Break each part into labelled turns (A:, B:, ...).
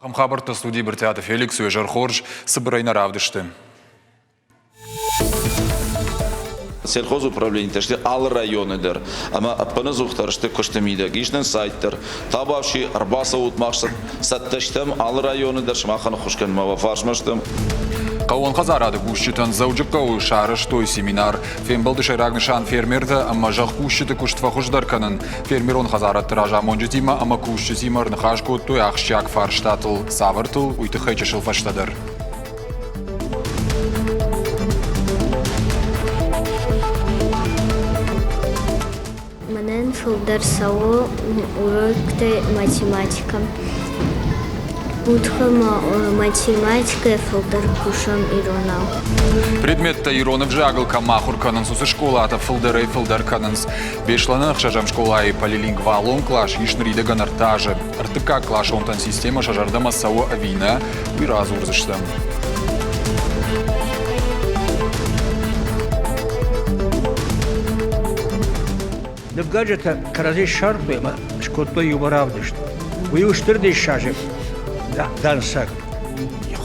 A: Ахӕм хабӕрттӕ студийы Брытъиаты Феликс уе зӕр хорз, цыбырӕй нӕ равдысты.
B: Сельхозуправленитӕ сты алы районы дӕр ӕмӕ ӕппынӕдзухдӕр сты куысты мидӕг. Ис нын сайт дӕр. Табуафси, ӕрбацӕут, мах цӕттӕ стӕм алы районы дӕр сымахӕн ӕххуыс кӕнынмӕ уӕ фарсмӕ стӕм.
A: Хъӕууон хӕдзарады кусджытӕн Дзӕуджыхъӕуы сарӕзтой семинар. Фембӕлды сӕйраг нысан фермертӕ ӕмӕ зӕхкусджыты куыст фӕхуыздӕр кӕнын. Фермерон хӕдзарадты разамонджытимӕ ӕмӕ кусджытимӕ ӕрныхас кодтой ахсджиаг фарстатыл, цавӕртыл, уый тыххӕй чысыл фӕстӕдӕр.
C: Мӕнӕн фылдӕр цӕуы уроктӕй математикӕ. Утхӕмӕ математикӕйӕ фылдӕр кусӕм иронау.
A: Предметтӕ ирон ӕвзагыл кӕм ахуыр кӕнынц, уыцы скъолатӕ фылдӕрӕй-фылдӕр кӕнынц. Беслӕны ӕхсӕзӕм скъолайы полилингвалон кълас ис ныридӕгӕн ӕртӕ азы. Ӕртыккаг къласонтӕн системӕ сӕ зӕрдӕмӕ цӕуы ӕви нӕ, уый радзурдзыстӕм.
D: Нывгӕнджытӕ кӕрӕдзи ссардтой ӕмӕ скодтой иумӕ равдыст. Уый у стыр диссаджы дӕнцӕг,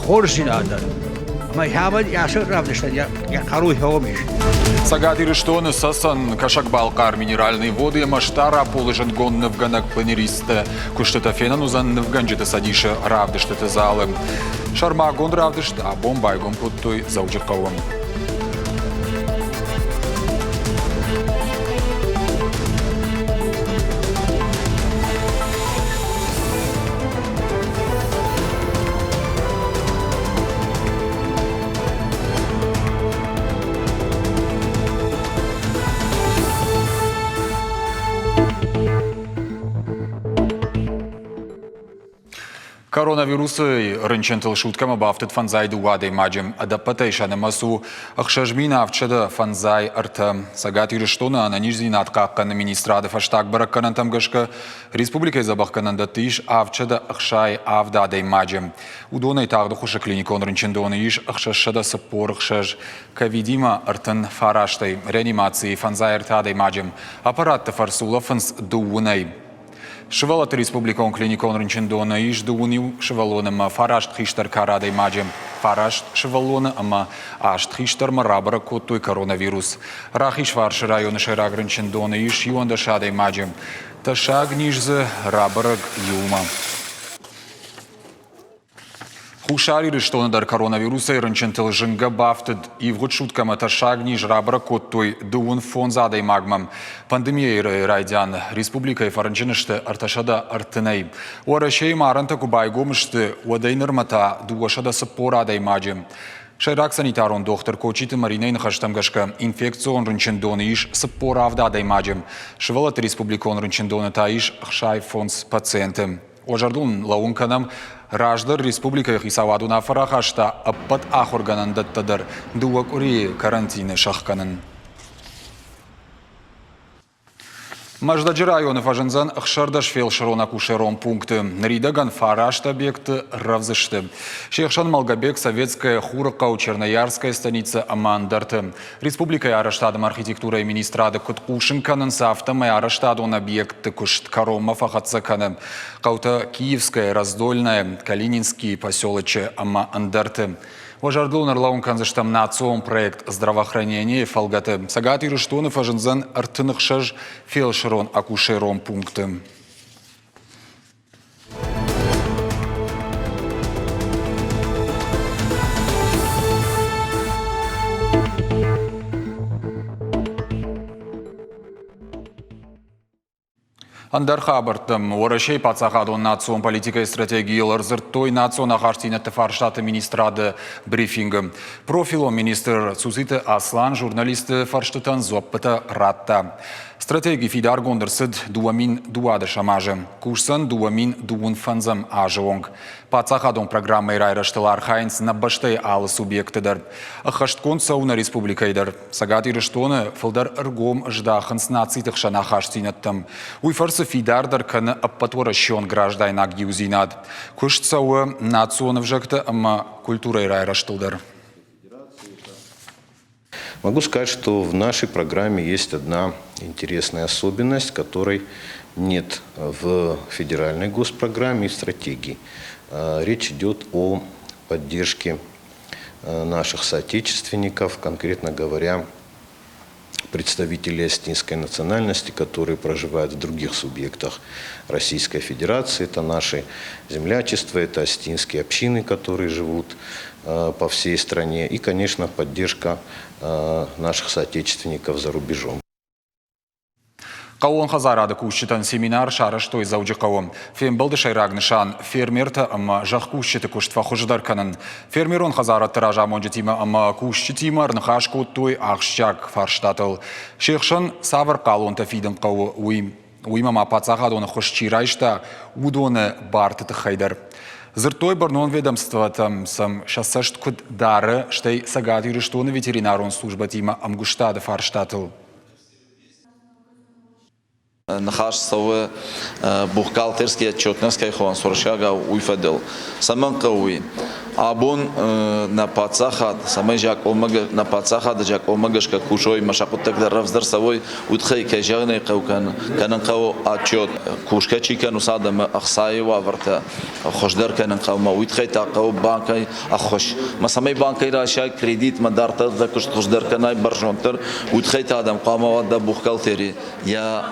D: хорздзинадӕн. Ӕмӕ ахӕмӕн ацы равдыстӕн йӕ хъару хӕуӕм ис.
A: Цӕгат Ирыстоны Цӕцӕн, Кӕсӕг-Балхъар минеральные воды ӕмӕ Стъараполы зындгонд нывгӕнӕг-планеристты куыстытӕ фенӕн уыдзӕн нывгӕнджыты цӕдисы равдыстыты залы. Сӕрмагонд равдыст абон байгом кодтой Дзӕуджыхъӕуы. Коронавирусы рынчынтыл суткӕмӕ бафтыд фӕндзай дыууӕ адӕймаджы. Ӕдӕппӕтӕй сӕ нымӕц у 6753. Цӕгат Ирыстоны ӕнӕниздзинад хъахъхъӕныны министрады фӕстаг бӕрӕггӕнӕнтӕм гӕсгӕ республикӕйы дзӕбӕхгӕнӕндӕтты ис 767 адӕймаджы. Уыдонӕй тагъд ӕххуысы клиникон рынчындоны ис 646, ковидимӕ 39-ӕй, реанимацийы фӕндзай ӕртӕ адӕймаджы. Аппаратты фӕрцы улӕфынц дыууынӕй. Сывӕллӕтты республикон клиникон рынчындоны ис дыууын иу сывӕллоны ӕмӕ фараст хистӕр кары адӕймаджы. Фараст сывӕллоны ӕмӕ аст хистӕрмӕ рабӕрӕг кодтой коронавирус. Рахизфарсы районы сӕйраг рынчындоны ис иуӕндӕс адӕймаджы. Тӕссаг низ дзы рабӕрӕг иумӕ. Хуссар Ирыстоны дӕр коронавирусӕй рынчынтыл зынгӕ бафтыд. Ивгъуыд суткӕмӕ тӕссаг низ рабӕрӕг кодтой дыууын фондз адӕймагмӕ. Пандемийӕйы райдиан республикӕйы фӕрынчын сты ӕртӕсӕдӕ ӕртынӕй. Уӕрӕсейы ма арӕнтӕ куы байгом сты, уӕдӕй нырмӕ та 240 адӕймаджы. Сӕйраг санитарон дохтыр Кочиты Маринӕйы ныхӕстӕм гӕсгӕ, инфекцион рынчындоны ис 47 адӕймаджы. Сывӕллӕтты республикон рынчындоны та ис 65 пациенты. Уӕ зӕрдыл ын лӕууын кӕнӕм, раздӕр республикӕйы хицауад уынаффӕ рахаста ӕппӕт ахуыргӕнӕндӕттӕ дӕр дыууӕ къуырийы карантины сӕхгӕнын. Мӕздӕджы районы фӕзындзӕн 16 фелсырон-акушерон пункты. Ныридӕгӕн фараст объекты рӕвдз сты. Се хсӕн Малгобек, Советская, Хурыхъӕу, Черноярская станицӕ ӕмӕ ӕндӕрты. Республикӕйы арӕзтад ӕмӕ архитектурӕйы министрады куыд хъусын кӕнынц, афтӕмӕй арӕзтадон объектты куыст кӕронмӕ фӕхӕццӕ кӕны хъӕутӕ Киевская, Раздольная, Калининский поселочы ӕмӕ ӕндӕрты. Уӕ зӕрдыл ын ӕрлӕууын кӕндзыстӕм национ проект «Здравоохранение» фӕлгӕты. Цӕгат Ирыстоны фӕзындзӕн 36 фелсырон-акушерон пункты. Ӕндӕр хабӕрттӕм Уӕрӕсейы паддзахадон национ политикӕйы стратегийыл ӕрдзырдтой национ ахастдзинӕдты фарстаты министрады брифингы. Профилон министр Цуциты Аслан журналистты фӕрстытӕн дзуӕппытӕ радта. Стратеги фидаргонд ӕрцыд 2012 азы, кусдзӕн 2025 азы онг. Паддзахадон программӕйы райрӕзтыл архайынц нӕ бӕстӕйы алы субъекты дӕр. Ӕххӕстгонд цӕуы нӕ республикӕйы дӕр. Цӕгат Ирыстоны фылдӕр ӕргом здахынц нациты хсӕн ахастдзинӕдтӕм. Уый фӕрцы фидардӕр кӕны ӕппӕтуӕрӕсеон граждайнаг иудзинад. Куыст цӕуы национ ӕвзӕгты ӕмӕ культурӕйы райрӕзтыл дӕр.
E: Могу сказать, что в нашей программе есть одна интересная особенность, которой нет в федеральной госпрограмме и стратегии. Речь идет о поддержке наших соотечественников, конкретно говоря, представителей осетинской национальности, которые проживают в других субъектах Российской Федерации. Это наши землячества, это осетинские общины, которые живут по всей стране. И, конечно, поддержка наших соотечественников за рубежом.
A: Хъӕууон хӕдзарады кусджытӕн семинар сарӕзтой Дзӕуджыхъӕуы. Фембӕлды сӕйраг нысан – фермертӕ ӕмӕ зӕхкусджыты куыст фӕхуыздӕр кӕнын. Фермерон хӕдзарадты разамонджытимӕ ӕмӕ кусджытимӕ ӕрныхас кодтой ахсджиаг фарстатыл. Се хсӕн цавӕр хъалонтӕ фидын хъӕуы, уый. Уыимӕ ма паддзахадон ӕххуыс чи райста, уыдоны барты тыххӕй дӕр. Дзырдтой бӕрнон ведомствотӕм сӕм сӕ цӕст куыд дары, стӕй Цӕгат Ирыстоны ветеринарон службӕтимӕ ӕмгуыстады фарстатыл.
B: Ныхас цӕуы бухгалтерский отчетность кӕй хонынц уырыссагау, уый фӕдыл. Цӕмӕн хъӕуы уый? Абон нӕ паддзахад, цӕмӕй закъонмӕ нӕ паддзахады закъонмӕ гӕсгӕ кусой ӕмӕ сӕ хъуыддӕгтӕ рӕвдздӕр цӕуой, уый тыххӕй, кӕй зӕгъын ӕй хъӕуы, кӕнын хъӕуы отчет. Кусгӕ чи кӕны, уыцы адӕмы ӕхцайы уавӕртӕ хуыздӕр кӕнын хъӕуы ӕмӕ уый тыххӕй та хъӕуы банкӕй ӕххуыс. Мӕ цӕмӕй банкӕй райсай кредит, мӕ дарддӕр дӕ куыст хуыздӕр кӕнай, бӕрзонддӕр, уый тыххӕй та адӕм хъуамӕ уа дӕ бухгалтери йӕ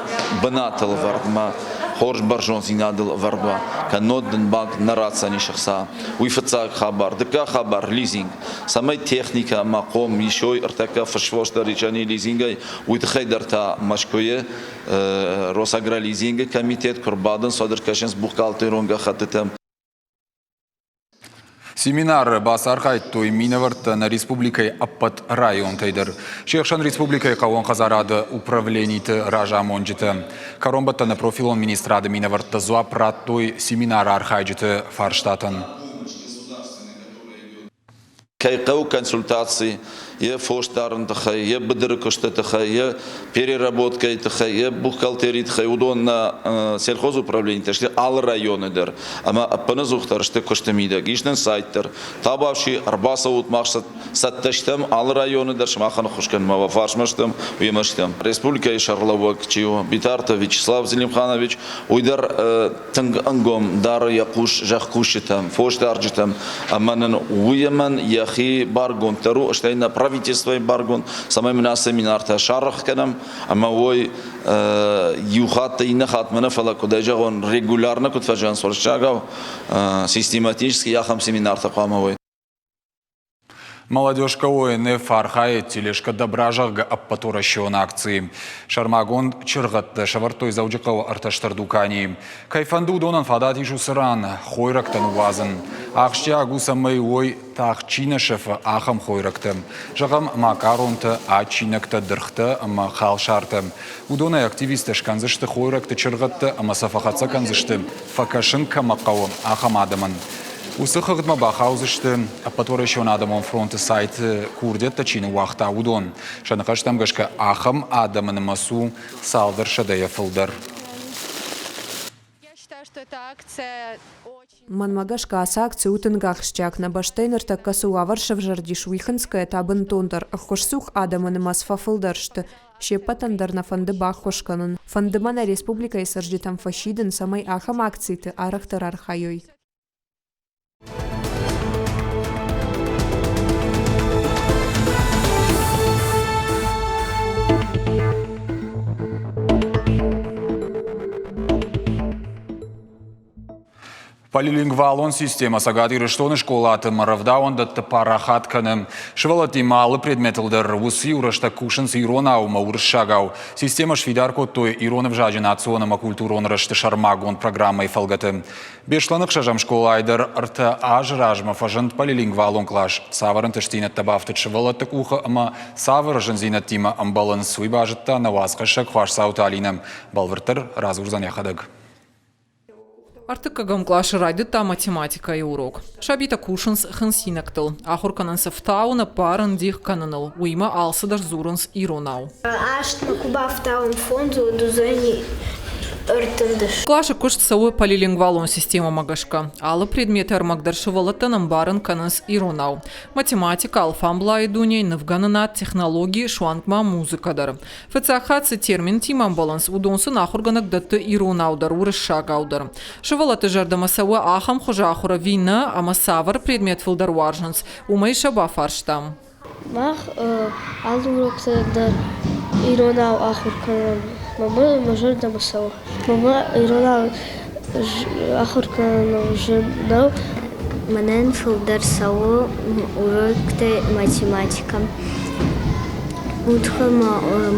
B: бынатыл ӕвӕрд ӕмӕ хорз бӕрзонддзинадыл ӕвӕрд уа, кӕннод дын банк нӕ ратдзӕнис ӕхца. Уый фыццаг хабар. Дыккаг хабар лизинг. Цӕмӕй техникӕ ӕмӕ хъом исой ӕртӕккӕ фысвос дӕр исӕни лизингӕй, уый тыххӕй дӕр та Мӕскуыйы Росагролизингы комитет куы рбадынц, уӕд ӕркӕсынц бухгалтерон гӕххӕттытӕм.
A: Семинары бацархайдтой минӕвӕрттӕ нӕ республикӕйы ӕппӕт районтӕй дӕр. Се хсӕн республикӕйы хъӕууон хӕдзарады управлениты разамонджытӕ. Кӕронбӕттӕны профилон министрады минӕвӕрттӕ дзуапп радтой семинары архайджыты фарстатӕн.
B: Кӕй хъӕуы консультаци йӕ фосдарын тыххӕй, йӕ быдыры куысты тыххӕй, йӕ переработкӕйы тыххӕй, йӕ бухгалтерийы тыххӕй, уыдон нӕ сельхозуправленитӕ сты алы районы дӕр ӕмӕ ӕппынӕдзухдӕр сты куысты мидӕг. Ис нын сайт дӕр. Табуафси, ӕрбацӕут, мах цӕттӕ стӕм алы районы дӕр сымахӕн ӕххуыс кӕнынмӕ уӕ фарсмӕ стӕм, уемӕ стӕм. Республикӕйы сӕргълӕууӕг чи у, Битарты Вячеслав Зелимханович, уый дӕр тынг ӕнгом дары йӕ хъус зӕхкусджытӕм, фосдарджытӕм ӕмӕ нын уыйӕмӕн йӕхи баргонд дӕр у, стӕй нӕ правительствойы баргонд, цӕмӕй мын ацы семинартӕ сарӕх кӕнӕм ӕмӕ уой иу хатт иннӕ хатмӕ нӕ, фӕлӕ куыдӕй зӕгъон, регулярно куыд фӕзӕгъынц уырыссагау, систематически ахӕм семинартӕ хъуамӕ уой.
A: Молодежка ОНФ архайы Тележка добра, зӕгъгӕ, ӕппӕтуӕрӕсеон акцийы. Сӕрмагонд чыргъӕдтӕ сӕвӕрдтой Дзӕуджыхъӕуы ӕртӕстӕр дуканийы. Кӕй фӕнды, уыдонӕн фадат ис уыцы ран хойрӕгтӕ ныууадзын. Ахсджиаг у, цӕмӕй уой тагъд чи нӕ сӕфы, ахӕм хойрӕгтӕ. Зӕгъӕм, макъаронтӕ, адджинӕгтӕ, дыргътӕ ӕмӕ халсартӕ. Уыдонӕй активисттӕ скӕндзысты хойрӕгты чыргъӕдтӕ ӕмӕ сӕ фӕхӕццӕ кӕндзысты, фӕкӕсын кӕмӕ хъӕуы, ахӕм адӕмӕн. Уыцы хыгъдмӕ бахаудзысты Ӕппӕтуӕрӕсеон адӕмон фронты сайты курдиӕттӕ чи ныууагъта, уыдон. Сӕ ныхӕстӕм гӕсгӕ ахӕм адӕмы нымӕц у цалдӕр сӕдӕйӕ фылдӕр.
F: Мӕнмӕ гӕсгӕ, ацы акци у тынг ахсджиаг. Нӕ бӕстӕйы ныртӕккӕ цы уавӕр сӕвзӕрдис, уый хынцгӕйӕ та бынтондӕр ӕххуысцух адӕмы нымӕц фӕфылдӕр сты. Се ппӕтӕн дӕр нӕ фӕнды баххуыс кӕнын. Фӕнды мӕ нӕ республикӕйы цӕрджытӕм фӕсидын, цӕмӕй ахӕм акциты арӕхдӕр архайой.
A: Полилингвалон системӕ Цӕгат Ирыстоны скъолаты ӕмӕ рӕвдауӕндӕтты парахат кӕны. Сывӕллӕттимӕ алы предметыл дӕр уыцы-иу рӕстӕг кусынц иронау ӕмӕ уырыссагау. Системӕ сфидар кодтой ирон ӕвзаджы национ ӕмӕ культурон рӕзты сӕрмагонд программӕйы фӕлгӕты. Беслӕны ӕхсӕзӕм скъолайы дӕр ӕртӕ азы размӕ фӕзынд полилингвалон кълас. Цавӕр ӕнтыстдзинӕдтӕ бафтыд сывӕллӕтты къухы ӕмӕ цавӕр зындзинӕдтимӕ ӕмбӕлынц, уый базыдта нӕ уацхӕссӕг Хуасдзауты Алинӕ. Бӕлвырддӕр радзурдзӕн йӕхӕдӕг.
G: Ӕртыккӕгӕм къласы райдыдта математикӕйы урок. Сабитӕ кусынц хынцинӕгтыл, ахуыр кӕнынц ӕфтауын, ӕппарын, дих кӕныныл. Уыимӕ алцыдӕр дзурынц иронау.
C: Астмӕ куы бафтауӕм фондз, уӕд уыдзӕни. 13.
G: Къласы куыст цӕуы полилингвалон системӕмӕ гӕсгӕ. Алы предметы ӕрмӕг дӕр сывӕллӕттӕн ӕмбарын кӕнынц иронау. Математикӕ, алфамблайы дуне, нывгӕнынад, технологи, суанг ма музыкӕ дӕр. Фыццаг хатт цы терминтимӕ ӕмбӕлынц, уыдон сын ахуыргӕнӕг дӕтты иронау дӕр, уырыссагау дӕр. Сывӕллӕтты зӕрдӕмӕ цӕуы ахӕм хуызы ахуыр ӕви нӕ, ӕмӕ цавӕр предмет фылдӕр уарзынц, уымӕй сӕ бафарстам.
C: Мах алы уроктӕ дӕр иронау ахуыр кӕнӕм. Мамӕ мӕ зӕрдӕмӕ цӕуы. Мамӕ иронау ахуыр кӕнын зын нӕу. Мӕнӕн фылдӕр цӕуы уроктӕ математикӕ. Утхӕ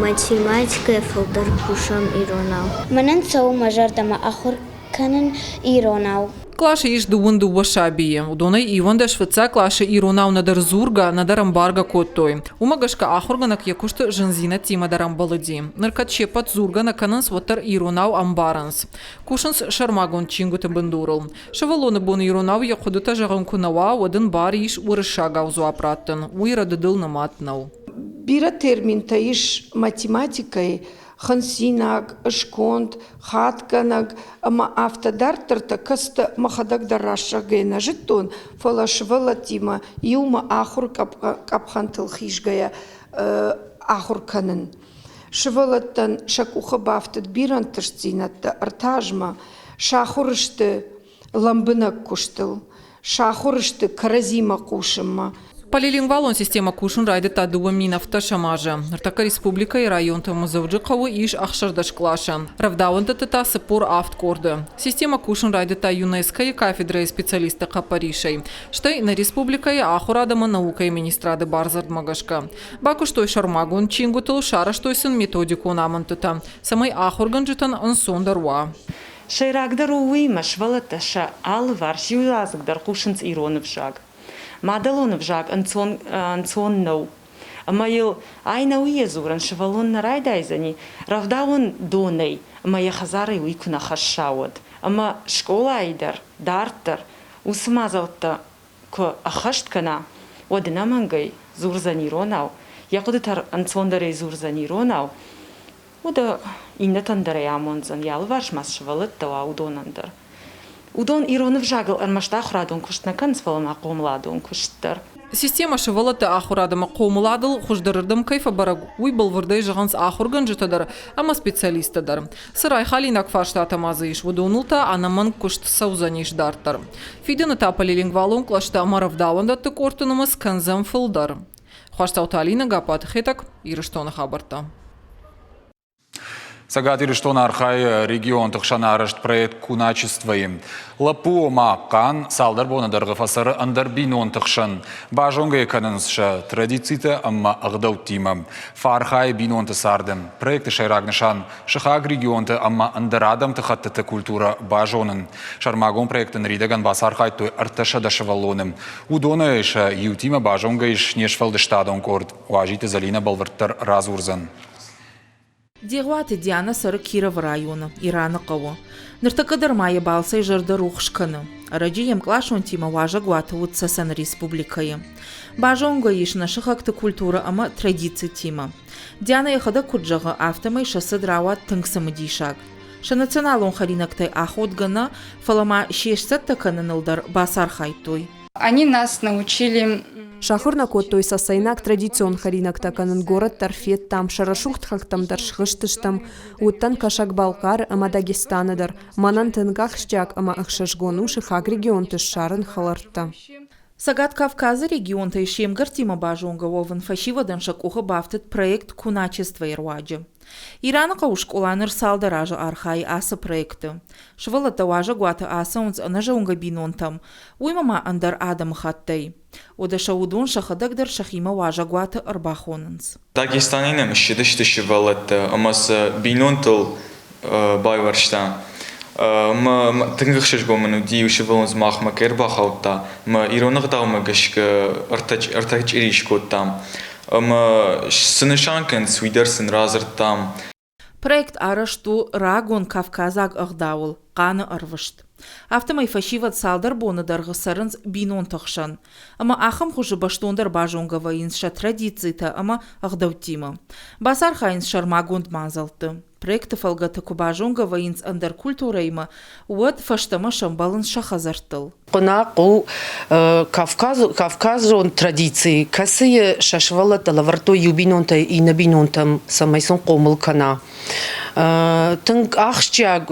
C: математикӕйӕ фылдӕр кусӕм иронау.
H: Мӕнӕн цӕуы мӕ зӕрдӕмӕ ахуыр кӕнын иронау.
G: Къласы ис 22 сабийы. Уыдонӕй 11 фыццаг къласы иронау нӕдӕр дзургӕ, нӕдӕр ӕмбаргӕ кодтой. Уымӕ гӕсгӕ ахуыргӕнӕг йӕ куысты зындзинӕдтимӕ дӕр ӕмбӕлыди. Ныр кӕд се ппӕт дзургӕ нӕ кӕнынц, уӕддӕр иронау ӕмбарынц. Кусынц сӕрмагонд чингуыты бындурыл. Сывӕллоны бон иронау йӕ хъуыдытӕ зӕгъын куы нӕ уа, уӕд ын бар ис уырыссагау дзуапп раттын. Уый рӕдыдыл нымад нӕу.
I: Бирӕ терминтӕ ис математикӕйы, хынцинаг, сконд, хатгӕнӕг ӕмӕ афтӕ дарддӕртӕ, кӕцытӕ мӕхӕдӕг дӕр раст зӕгъгӕ нӕ зыдтон, фӕлӕ сывӕллӕттимӕ иумӕ ахуыр къӕпхӕнтыл хизгӕйӕ ахуыр кӕнын. Сывӕллӕттӕн сӕ къухы бафтыд бирӕ ӕнтыстдзинӕдтӕ ӕртӕ азмӕ, сахуыр сты лӕмбынӕг куыстыл, сахуыр сты кӕрӕдзимӕ хъусынмӕ.
G: Полилингвалон системӕ кусын райдыдта 2017 азы. Ныртӕккӕ республикӕйы районты Дзӕуджыхъӕуы ис 16 къласы, рӕвдауӕндӕтты та 47 къорды. Системӕ кусын райдыдта ЮНЕСКО-йы кафедрӕйы специалистты хъӕппӕрисӕй, стӕй нӕ республикӕйы ахуырад ӕмӕ наукӕйы министрады бардзырдмӕ гӕсгӕ. Бакуыстой сӕрмагонд чингуытыл, сарӕзтой сын методикон амындтытӕ, цӕмӕй ахуыргӕнджытӕн ӕнцондӕр уа.
J: Сӕйрагдӕр у уый, ӕмӕ сывӕллӕттӕ сӕ алыварс иудадзыг дӕр хъусынц ирон ӕвзаг. Мадӕлон ӕвзаг ӕнцон, ӕнцон нӕу. Ӕмӕ йыл ай нӕуи йӕ дзурын сывӕллон нӕ райдайдзӕни, рӕвдауӕн донӕй ӕмӕ йӕ хӕдзарӕй уый куы нӕ хӕсса, уӕд. Ӕмӕ скъолайы дӕр, дарддӕр уыцы мадзӕлттӕ куы ӕххӕст кӕна, уӕд ӕнӕмӕнгӕй дзурдзӕн иронау, йӕ хъуыдытӕ ӕнцондӕрӕй дзурдзӕн иронау, уӕдӕ иннӕтӕн дӕр ӕй амондзӕн, йӕ алыварс ма цы сывӕллӕттӕ уа, уыдонӕн дӕр. Уыдон ирон ӕвзагыл ӕрмӕст ахуырадон куыст нӕ кӕнынц, фӕлӕ ма хъомыладон куыст дӕр.
G: Системӕ сывӕллӕтты ахуырад ӕмӕ хъомыладыл хуыздӕрырдӕм кӕй фӕбӕрӕг, уый бӕлвырдӕй зӕгъынц ахуыргӕнджытӕ дӕр ӕмӕ специалисттӕ дӕр. Цы райхалинаг фарстатӕ ма дзы ис, уыдоныл та ӕнӕмӕнг куыст цӕудзӕнис дарддӕр. Фидӕны та полилингвалон кълӕстӕ ӕмӕ рӕвдауӕндӕтты къордты нымӕц кӕндзӕн фылдӕр. Хуастауты Алинӕ, Гаппаты Хетӕг, Ирыстоны хабӕрттӕ.
A: Цӕгат Ирыстон архайы регионты хсӕн арӕзт проект «Куначество-йы». Лӕппу ома хъан цалдӕр боны дӕргъы фӕцӕры ӕндӕр бинонты хсӕн. Базонгӕ кӕнынц сӕ традицитӕ ӕмӕ ӕгъдӕуттимӕ. Фӕархайы бинонты царды. Проекты сӕйраг нысан – сыхаг регионты ӕмӕ ӕндӕр адӕмты хӕттыты культурӕ базонын. Сӕрмагонд проекты ныридӕгӕн бацархайдтой 300 сывӕллоны. Уыдонӕй сӕ иутимӕ базонгӕ ис не сфӕлдыстадон къорд. Уазиты Зӕлинӕ бӕлвырддӕр радзурдзӕн.
K: Дегъуаты Диана цӕры Кировы районы, Ираны хъӕуы. Ныртӕккӕ дӕр ма йӕ балцӕй зӕрдӕ рухс кӕны. Ӕрӕджы йе мкъласонтимӕ уазӕгуаты уыд Цӕцӕны республикӕйы. Базонгӕ ис нӕ сыхӕгты культурӕ ӕмӕ традицитимӕ. Диана йӕхӕдӕг куыд зӕгъы, афтӕмӕй сӕ цыд рауад тынг цымыдисаг. Сӕ националон хӕринӕгтӕй аходгӕ нӕ, фӕлӕ ма се сцӕттӕ кӕныныл дӕр бацархайдтой.
L: Они нас научили
F: Сахуыр нӕ кодтой цӕцӕйнаг традицион хӕринӕгтӕ кӕнын горӕт дӕр федтам, сӕ рӕсугъд хӕхтӕм дӕр схызтыстӕм. Уыдтӕн Кӕсӕг-Балхъары ӕмӕ Дагестаны дӕр. Мӕнӕн тынг ахсджиаг ӕмӕ ӕхсызгон у сыхаг регионты ссарын хӕлӕрттӕ.
K: Цӕгат Кавказы регионтӕй се мгӕрттимӕ базонгӕ уӕвын фӕсивӕдӕн сӕ къухы бафтыд проект «Куначество-йы руаджы. Ираны хъӕуы скъола ныр цалдӕр азы архайы ацы проекты. Сывӕллӕттӕ уазӕгуаты ацӕуынц ӕнӕзонгӕ бинонтӕм, уыимӕ ма ӕндӕр адӕмыхаттӕй. Уӕдӕ сӕ уыдон сӕхӕдӕг дӕр сӕхимӕ уазӕгуаты ӕрбахонынц.
M: Дагестанӕй нӕм ссыдысты сывӕллӕттӕ ӕмӕ сӕ бинонтыл байуӕрста. Мӕ тынг ӕхсызгон мын уыди, иу сывӕллон дзы махмӕ кӕй ӕрбахаудта. Мӕ ирон ӕгъдаумӕ гӕсгӕ ӕртӕ чъири скодтам. Ӕмӕ цы нысан кӕнынц, уый дӕр сын радзырдтам.
K: Проект арӕзт у рагон кавказаг ӕгъдауыл. Хъаны ӕрвыст. Афтӕмӕй фӕсивӕд цалдӕр боны дӕргъы цӕрынц бинонты хсӕн. Ӕмӕ ахӕм хуызы бӕстондӕр базонгӕ вӕййынц сӕ традицитӕ ӕмӕ ӕгъдӕуттимӕ. Бацархайынц сӕрмагонд мадзӕлтты. Проекты фӕлгӕты куы базонгӕ вӕййынц ӕндӕр культурӕимӕ, уӕд фӕстӕмӕ сӕмбӕлынц сӕ хӕдзӕрттыл.
N: Хъуынахъ у кавказон традици, кӕцыйы сӕ сывӕллӕттӕ лӕвӕрдтой иу бинонтӕй иннӕ бинонтӕм, цӕмӕй сын хъомыл кӕна. Тынг ахсджиаг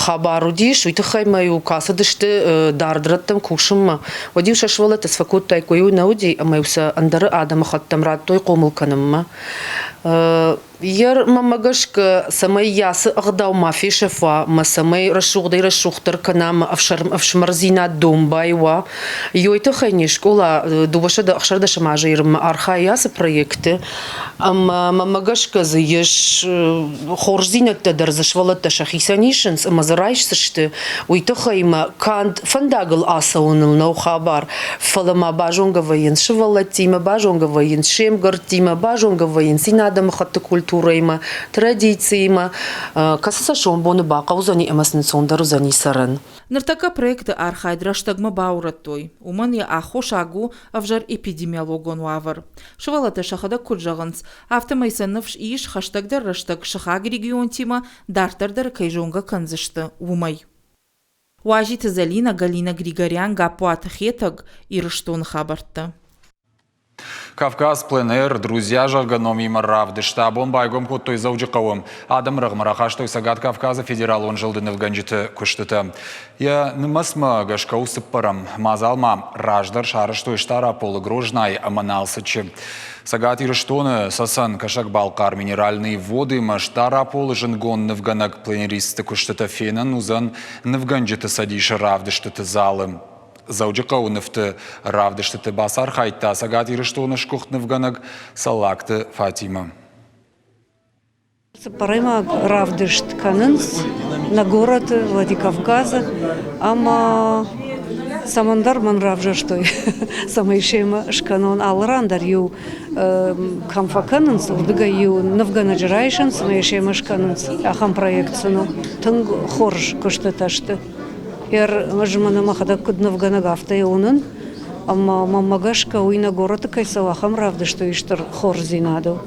N: хабар уыдис, уый тыххӕй ма-иу куы ацыдысты дард рӕттӕм кусынмӕ, уӕд-иу сӕ сывӕллӕттӕ цы фӕкодтаиккой, уый нӕ уыди, ӕмӕ-иу сӕ ӕндӕр адӕмыхаттӕм радтой хъомыл кӕнынмӕ. Йе мӕ гӕсгӕ, цӕмӕй йӕ ацы ӕгъдау ма фесӕфа ӕмӕ цӕмӕй рӕсугъдӕй-рӕсугъддӕр кӕна ӕмӕ ӕфсымӕрдзинад домбай уа, йой тыххӕй не скъола 216 азы ирмӕ архайы ацы проекты ӕмӕ мӕмӕ гӕсгӕ дзы ис хорздзинӕдтӕ дӕр дзы сывӕллӕттӕ сӕхицӕн исынц ӕмӕ дзы райсдзысты. Уый тыххӕй мӕ канд фӕндагыл ацӕуыныл нӕу хабар, фӕлӕ ма базонгӕ вӕййынц сывӕллӕттимӕ, базонгӕ вӕййынц се мгӕрттимӕ, базонгӕ вӕййынц иннӕ адӕмыхатты культурӕимӕ, традициимӕ, кӕцы сӕ сомбоны бахъӕудзӕни ӕмӕ сын ӕнцондӕр уыдзӕни цӕрын.
K: Ныртӕккӕ проекты архайд рӕстӕгмӕ баурӕдтой. Уымӕн йӕ аххосаг у ӕвзӕр эпидемиологон уавӕр. Сывӕллӕттӕ сӕхӕдӕг куыд зӕгъынц, афтӕмӕй сӕ ныфс ис, хӕстӕгдӕр рӕстӕг сыхаг регионтимӕ дарддӕр дӕр кӕй зонгӕ кӕндзысты, уымӕй. Уазиты Зӕлинӕ, Галина Григорян, Гаппуаты Хетӕг, Ирыстоны хабӕрттӕ.
A: Кавказ пленэр «Друзья» зӕгъгӕ номимӕ равдыст абон байгом кодтой Дзӕуджыхъӕуы. Адӕмы рӕгъмӕ рахастой Цӕгат Кавказы федералон зылды нывгӕнджыты куыстытӕ. Йӕ нымӕцмӕ гӕсгӕ у цыппӕрӕм. Мадзал ма раздӕр сарӕзтой Стъараполы, Грознайы ӕмӕ Налцыччы. Цӕгат Ирыстоны Цӕцӕн, Кӕсӕг-Балхъар минеральные воды-мӕ Стъараполы зындгонд нывгӕнӕг пленэристты куыстытӕ фенӕн уыдзӕн Нывгӕнджыты цӕдисы равдыстыты залы. Дзӕуджыхъӕуы нывты равдыстыты бацархайдта Цӕгат Ирыстоны сгуыхт нывгӕнӕг Цӕллагты Фатимӕ.
O: Цыппӕрӕймаг равдыст кӕнынц нӕ горӕты Владикавказы ӕмӕ цӕмӕндӕр мӕн равзӕрстой, цӕмӕй семӕ скӕнон. Алы ран дӕр иу кӕм фӕкӕнынц, уырдыгӕй иу нывгӕнӕджы райсынц ӕмӕ йӕ семӕ скӕнынц. Ахӕм проект сын у. Тынг хорз куыстытӕ сты. Ӕз мӕнӕ мӕхӕдӕг куыд нывгӕнӕг, афтӕ йӕ уынын. Ӕмӕ мӕнмӕ гӕсгӕ уый нӕ горӕты кӕй цӕуы, ахӕм равдыст уый стыр хорздзинад у.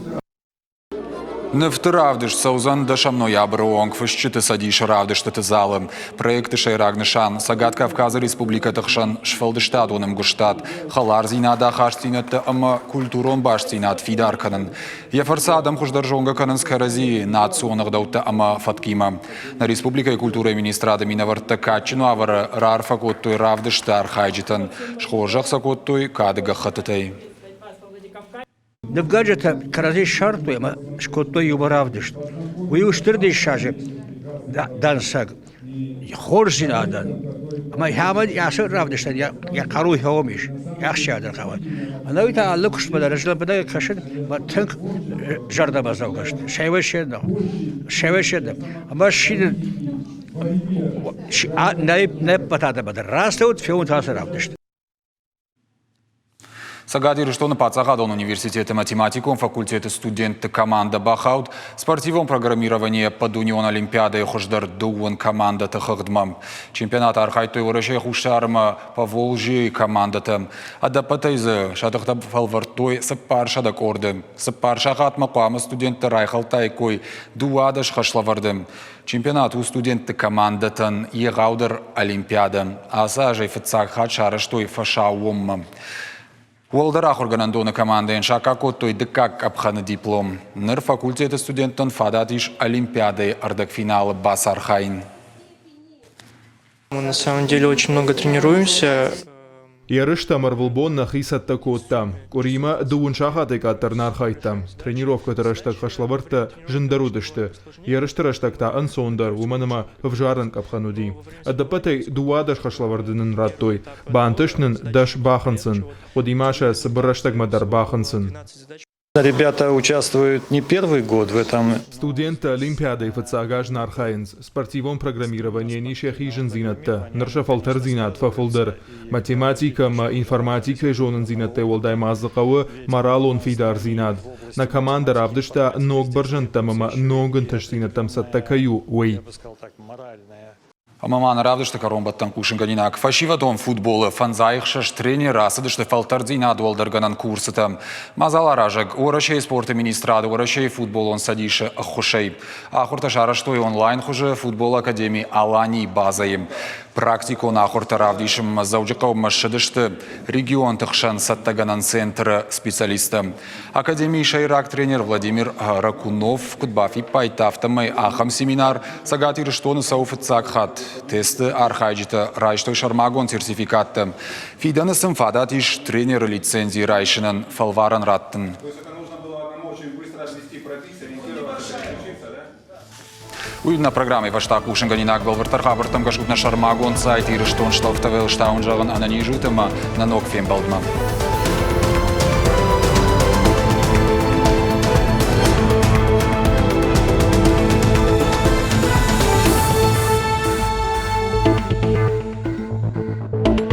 A: Нывты равдыст цӕудзӕн дӕсӕм ноябры онг Фысджыты цӕдисы равдыстыты залы. Проекты сӕйраг нысан – Цӕгат Кавказы республикӕты хсӕн сфӕлдыстадон ӕмгуыстад, хӕлардзинады ахастдзинӕдтӕ ӕмӕ культурон бастдзинад фидар кӕнын. Йӕ фӕрцы адӕм хуыздӕр зонгӕ кӕнынц кӕрӕдзийы национ ӕгъдӕуттӕ ӕмӕ фӕткимӕ. Нӕ республикӕйы культурӕйы министрады минӕвӕрттӕ кадджын уавӕры раарфӕ кодтой равдысты архайджытӕн, схорзӕх сӕ кодтой кады гӕххӕттытӕй.
D: Нывгӕнджытӕ кӕрӕдзи ссардтой ӕмӕ скодтой иумӕ равдыст. Уый у стыр диссаджы дӕнцӕг хорздзинадӕн. Ӕмӕ ахӕмӕн ацы равдыстӕн йӕ хъару хӕуӕм ис, ахсджиагдӕр хъӕуӕд. Ӕнӕуи та алы куыстмӕ дӕр ӕз лӕмбынӕг кӕсын ӕмӕ тынг зӕрдӕмӕдзӕугӕ сты. Сӕвӕсенӕ, сӕвӕсенӕ. Ӕмӕ сидын нӕ ӕппӕт адӕмӕн дӕр рацӕут, фенут ацы равдыст.
A: Цӕгат Ирыстоны паддзахадон университеты математикон факультеты студентты командӕ бахауд спортивон программированийы ӕппӕтдунеон олимпиадӕйы хуыздӕр дыууын командӕты хыгъдмӕ. Чемпионаты архайдтой Уӕрӕсейы Хуссар ӕмӕ Поволжьейы командӕтӕ. Ӕдӕппӕтӕй дзы сӕ тыхтӕ фӕлвӕрдтой 400 къорды. Цыппар сахатмӕ хъуамӕ студенттӕ райхӕлдтаиккой 12 хӕслӕвӕрды. Чемпионат у студентты командӕтӕн егъаудӕр олимпиадӕ. Ацы азӕй фыццаг хатт сарӕзтой фӕсаууонмӕ. Уӕлдӕр ахуыргӕнӕндоны командӕйӕн саккаг кодтой дыккаг къӕпхӕны диплом. Ныр факультеты студенттӕн фадат ис олимпиадӕйы ӕрдӕгфиналы бацархайын.
M: Мы на самом деле очень много тренируемся.
P: Ерыстӕм ӕрвылбон нӕхи цӕттӕ кодтам. Къуыримӕ дыууын сахатӕй къаддӕр нӕ архайдтам. Тренировкӕты рӕстӕг хӕслӕвӕрдтӕ зындӕр уыдысты. Ерысты рӕстӕг та ӕнцондӕр, уымӕн ӕмӕ ӕвзарӕн къӕпхӕн уыди. Ӕдӕппӕтӕй 12 хӕслӕвӕрды нын радтой. Бантыст нын дӕс бахынцын. Хъуыди ма сӕ цыбыр рӕстӕгмӕ дӕр бахынцын.
Q: Ребята участвуют не первый год в этом.
P: Студенттӕ Олимпиадӕйы фыццаг аз нӕ архайынц. Спортивон программированийӕн ис йӕхи зындзинӕдтӕ. Ныр сӕ фӕлтӕрдзинад фӕфылдӕр. Математикӕ ӕмӕ информатикӕйы зонындзинӕдтӕй уӕлдай ма дзы хъӕуы моралон фидардзинад. Нӕ командӕ равдыста ног бӕрзӕндтӕм ӕмӕ ног ӕнтыстдзинӕдтӕм цӕттӕ кӕй у, уый.
A: Ӕмӕ ма нӕ равдысты кӕронбӕттӕн хъусынгӕнинаг фӕсивӕдон футболы фӕндзай ӕхсӕз тренер ацыдысты фӕлтӕрддзинад уӕлдӕргӕнӕн курсытӕ. Мадзаларазӕг Уӕрӕсейы спорты министрады Уӕрӕсейы футболон цӕдисы ӕххуысӕй. Ахуыртӕ сарӕзтой онлайн хуызы футболы академи Аланийы базӕйы. Практикон ахуыртӕ равдисынмӕ Дзӕуджыхъӕумӕ ссыдысты регионты хсӕн цӕттӕгӕнӕн центры специалисттӕ. Академийы сӕйраг тренер Владимир Ракунов куыд бафиппайдта, афтӕмӕй ахӕм семинар Цӕгат Ирыстоны цӕуы фыццаг хатт. Тесты архайджытӕ райстой сӕрмагонд сертификаттӕ. Фидӕны сын фадат ис тренеры лицензи райсынӕн фӕлварӕн раттын. Уый нӕ программӕйы фӕстаг хъусынгӕнинаг бӕлвырддӕр хабӕрттӕм гӕсгӕ нӕ сӕрмагонд сайт Ирыстон Штофтовел стауын зӕгъын ӕнӕниз ут ӕмӕ нӕ ног фембӕлдмӕ.